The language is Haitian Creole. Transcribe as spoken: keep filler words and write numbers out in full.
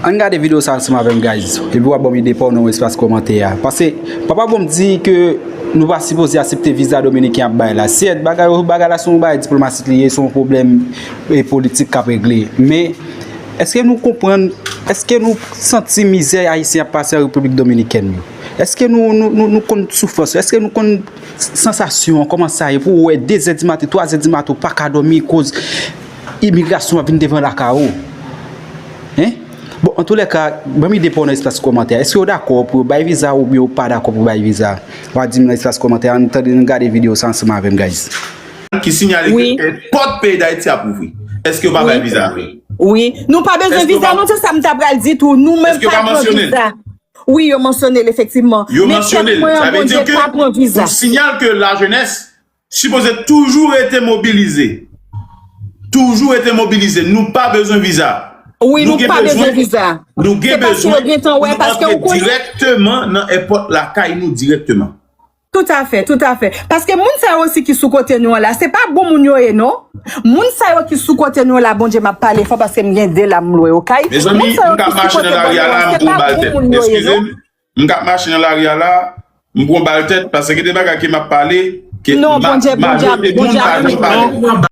Ann gade videyo sa ansanm avè m, guys. Epi w ap ban m ide pa w nan yon espas kòmantè a. Paske, papa bon m di ke nou pa sipoze aksepte viza dominiken ap bay la. Sèt, bagay, bagay la se yon bagay diplomatik li ye, se yon pwoblèm, e, politik k ap regle. Men, èske nou konprann, èske nou santi mizè Ayisyen ap pase an Repiblik Dominikèn yo? Èske nou, nou, nou, nou konn soufrans yo? Èske nou konn sansasyon an, kòman sa ye pou w wè de zè di maten, twa zè di maten, ou pa ka dòmi koz imigrasyon ap vin devan lakay ou? Hein? Bon, antoulèka, ban m ide pa w nan espas kòmantè. Èske w dakò pou yo bay viza oubyen w pa dakò pou bay viza? W a di m nan espas kòmantè. Ann tande, ann gade videyo sa ansanm avè m, guys. Ki sinyale ke nenpòt peyi Dayiti ap ouvri. Èske yo pa bay viza? Wi. Nou pa bezwen viza, non, se sa m ta pral di tou. Nou menm pa pran viza. Wi, yo mansyone l efektivman. Yo mansyone l. Sa vle di ke yon sinyal ke lajenès sipoze toujou rete mobilize. Toujou rete mobilize. Nou pa bezwen viza. Wi, nou pa bezwen viza. Nou gen bezwen pou nou antre dirèkteman nan èpòt lakay nou dirèkteman. Toutafè, toutafè. Paske moun sa yo osi ki sou kote nou an la, se pa bon moun yo ye, non. Moun sa yo ki sou kote nou an la, Bondye, m ap pale fò paske m gen de lam lwe, okay? Mezanmi, m k ap mache nan lari a la, m pran bal tèt. Eskize m, m k ap mache nan lari a la, m pran bal tèt, paske gen de bagay ke m ap pale, ke majorite moun pa janm pale.